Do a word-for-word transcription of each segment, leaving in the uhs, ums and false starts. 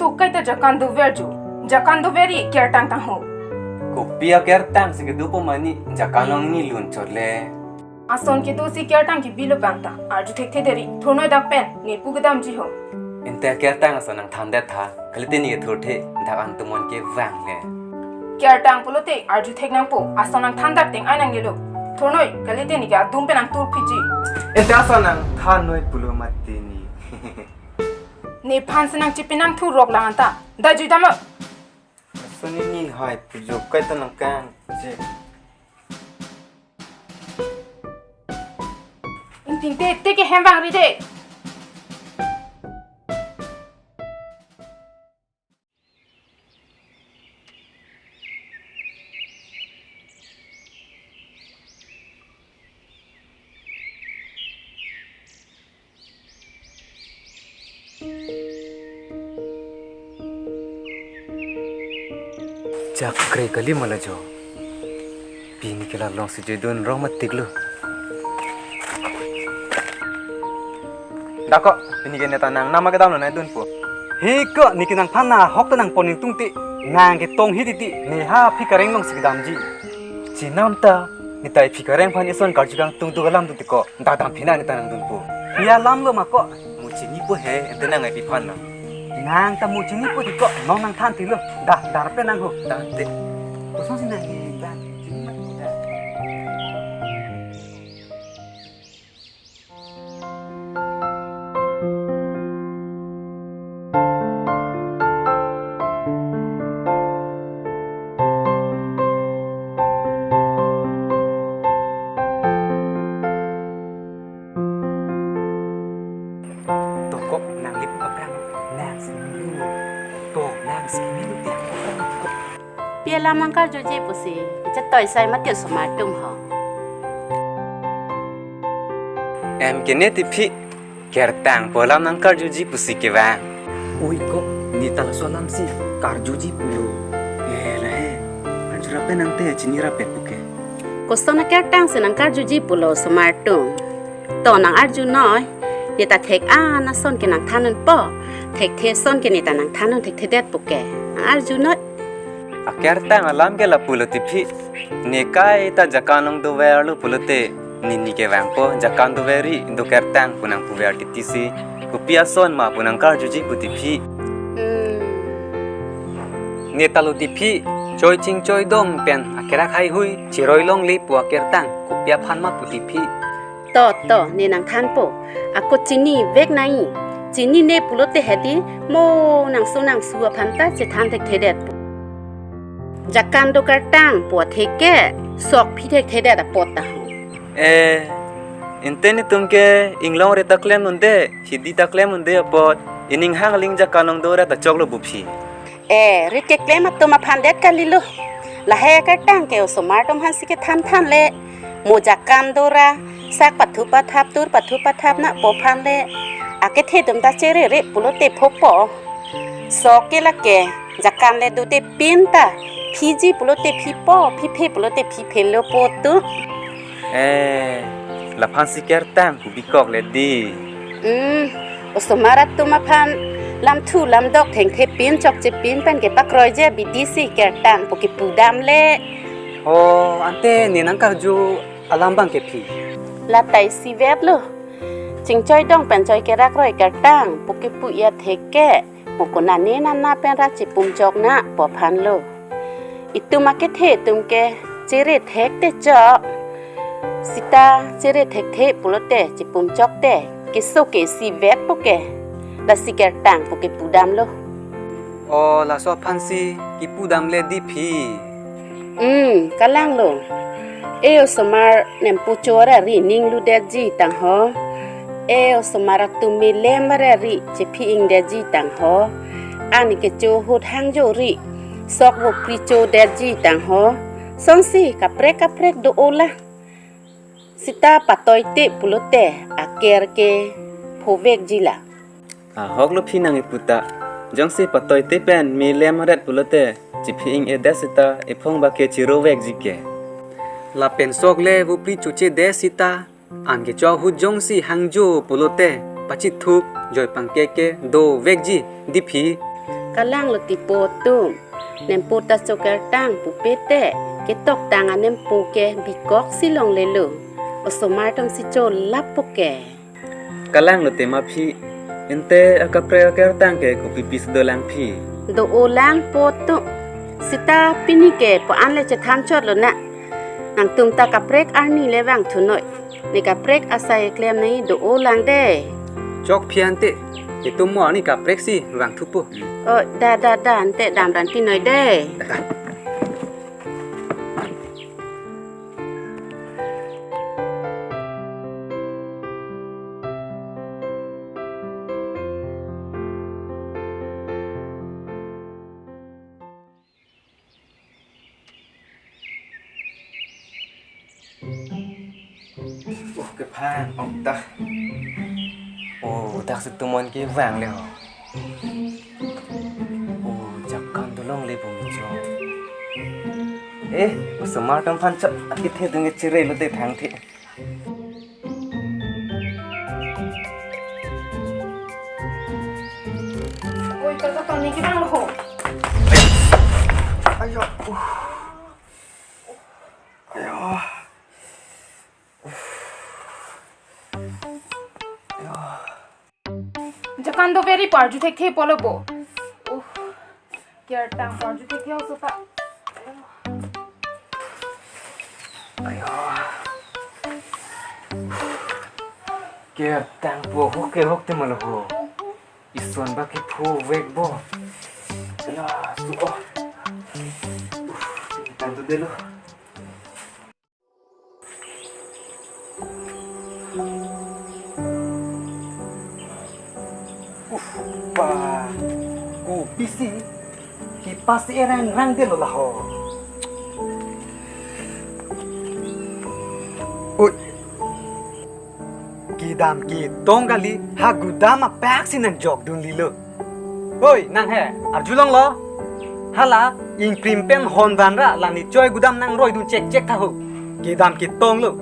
To kaita jakan dover ju. Jakan dover ri kertang tangho. Kopi akertang si kedo po mane jakan along ni lun chot le. Ason kedo si kertang kebilo bang ta arju thekthe deri. Thurnoi dak pen ne pu kedamji ho. Ante akertang ason nangthan det tha. Kalite ne kethurthe dak an tumon kevang le. Kertang pulote arju thek nangpo, ason nangthan dak teng ai nangnelo. Thurnoi, kalite ne ke adum pen nangtur phitji. Ante ason nangthan noi pulo mati ni. Nephan si nangchepinangthu rok lang anta. Da jui damlo. Ason ni nin hai pujo kaita nangkangje. Ingting te, te ke hem vang ri de. Chakre kali mala jo. Pini ke la longsi juidun rong matik lo. Dako, pini ke neta nangnam kedamlo nai dunpo. He ko, ne ke nangphan ahok ta nangpon ingtung ti. Nang ketong hi titi, ne ha aphi kareng longsi kedamji. Chinam ta, neta aphi kareng aphan ison karju kangtung tu alam tu ti ko. Dadam phi na neta nangdunpo. Pia alam lo ma ko. Mo chinipo he, ante nang ai piphan lo. Nang ta mo chinipo ti ko, non nangthan ti lo. Da, dar pen nangho. Da, ante. Kosonsi nang ke, da, chini ma da. Tokok nang lip aphrang nang semilu. Tok nang semilu ti. Pi alam nangkarjuji pusi kachetoi sai mati osomar atum ho. Em kene ti phi, kertang pu alam nangkarjuji pusi kevang. Oi ko, neta laso alam si karjuji pulo. Eh, lahe. Arju rap pen nang te chini rap pen puke. Koson akertang si nangkarjuji pulo osomar atum. To nang arju noi, neta thek an ason ke nangthan unpo, thekthe ason ke neta nangthan un thekthedet puke. Nang arju noi. Akertang alam ke lapulo ti phi, ne kaita jakan along doverlo pulote, ne ne kevangpo, jakan dover ri, do kertang pu nangpuver titi si, kopi ason ma pu nangkarjuji pu ti phi. Hmm. Neta lo ti phi, choi chingchoi dong pen, akerak haihui, chiroi longle pu akertang, kopi aphan ma pu ti phi. To, to, ne nangthanpo. Ako chinivek nai. Chinine pulote hedi, mo nangsu nangsu aphan ta chethan thekthedet. Jakan do kertang pu atheke, sok phi thekthedet apot ta ho. Eh, ante netum ke inglong ret ta klem unde, hidi ta klem unde apot, ining hang aling jakan along do ret ta choklo bu phi. Eh, rit keklem atum aphan det kalilo. Lahai akertang ke osomar atum aphan si kethan than le. Mo jakan do ra, sak pathu pathap tur pathu pathap nangpo aphan le. Akethe atum ta chere re pulote phopo. Sok ke lake, jakan le dote pin ta. Phiji pulote phipo, phiphe pulote phiphelo po tu. Eh, laphan si kertang pu bikok le di. Hmm, osomar atum aphan lamthu lamdok thengthe pin chokche pin pen kepakroiji abidi si kertang pu kepu dam le. Oh, ante ne nangkarju alam bang ke phi. Latai si vet lo. Chingchoi dong pen choi kerak roi kertang pu kepu ya theke. Mo konane nana pen ra chipum chok nangpo aphan lo. Itum akethe atum ke chere thek te chok. Sita chere thekthe pulote chipum chok te. Keso ke si vet po ke. Lasi kertang po kepu dam lo. O laso aphan si kepu dam le di phi. Hmm, kalang lo. E osomar nempu chora ri ning ludetji tang ho. E osomar atum melem ara ri chephi ingdetji tang ho. Ani kecho ahut hangjo ri. Sok vopri chodetji tang ho. Sonsi kaprek kaprek do ola. Sita patoi te pulote aker ke phovekji la. Ahok lo phi nang iputa. Jongsi patoi te pen melem ret pulote. Chephi ing-edet sita ephong ba ke chirovekji ke. Lapen sok le vopri chochedet sita. An kecho ahut jongsi hangjo pulote. Pachithup joi pangke ke dovekji di phi. Kalang lo ti po atum. Nempo ta chokertang pupe te, ketoktang anempo ke bikok si longlelo. Osomar atum si cholap po ke. Kalang lo tema phi, ente akaprek akertang ke kopi pis dolang phi. Do-o lang po atum. Sita pini ke po an le chethan chotlo na. Nangtum ta kaprek arni le vangthu noi. Ne kaprek asai klem nai do-o lang de. Chok phi ante, itum mo ani kaprek si vangthupo. O, da, da, da, ante damran pinoi de. Oh, kephan, oh, dak. Oh, dak si tumon ke vang le ho. Oh, jakkan dolong le bung jo. Eh, osomar atum aphan chot, akithe dung ke chere lo de thang the. Oi, kaka kami kita lo ho. Ayo. Ayo. Ayo. Jakkan do very parju thekthe polo bo. Uh. Kertang parju thekthe oso ta. Ayo. Kertang po ho ke hok te malo ho. Ison ba kepho vek bo. Ayo, su oh. Uh, tang tu delo. Uf, ba, kopisi kipasi erang rang delo laho. Oi, kedam ketong kali, ha gudam apak si nangjok dun lilo. Oi, nang he, arjulong lo. Hala, ingprim pen hon vanra la ne choi gudam nangroi dun chek chek tha ho. Kedam ketong lo.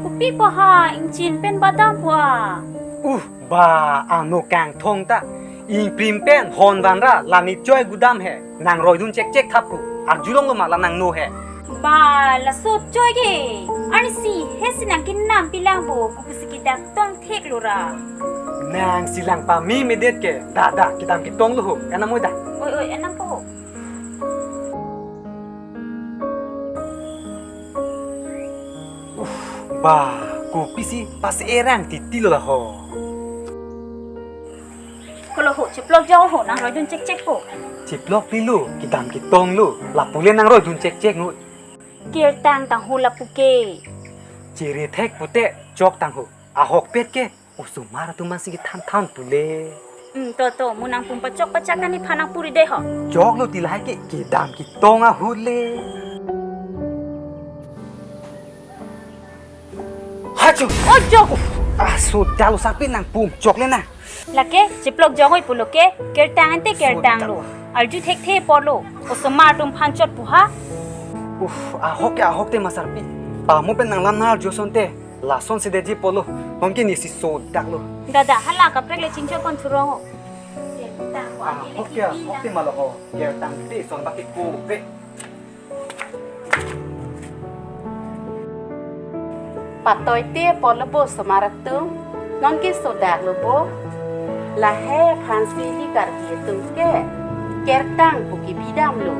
Kopi po ha, ingchin pen badam po a. Uh, ba, ano kangthong ta. Ingprim pen hon vanra la ne choi gudam he nangroi dun chek chek thap ko. Arjulong lo ma la nangno he. Ba, laso choi ke. Arnisi he si nangkenam pilang bo, kopisi kedam tong thek lo ra. Nang si lang pame medet ke, da da, kedam ketong lo ho, enam oi da. Oi, oi, enam po. Uf, ba, kopisi pas erang titi lo laho. Kolo ho, cheplok jong ho, nangroi dun chek chek po. Cheplok ti lo, kedam ketong lo, lapu le nangroi dun chek chek ngut. Kertang tang ho lapu ke. Chere thek pute, chok tang ho. Ahok pet ke, osomar atum man si kethan than pule. Hmm, to, to, mo nangpum pachok pachak nani phan nangpuri de ho. Chok lo ti lahai ke, kedam ketong ahut le. Hacho! Oh, chok! Ah, so dalo sapi nangpum chok le na. Lake, cheplok jong oi pulo ke, kertang ante kertang lo. Arju thekthe polo, osomar atum phan chot pu ha. Uf, ahok ke ahok te masarpi. Pamo pen nanglam na arju asonte. Lason si deji polo, non ke nisi sodak lo. Da da, hala kaprek le chingchot pon thurong ho. Ahok ke ahok te malo ho, kertang te son baki ko ve. Patoi te polo bo osomar atum, non ke sodak lo bo. Lahai aphan si ili Karbi atum ke, kertang pu kebidam lo.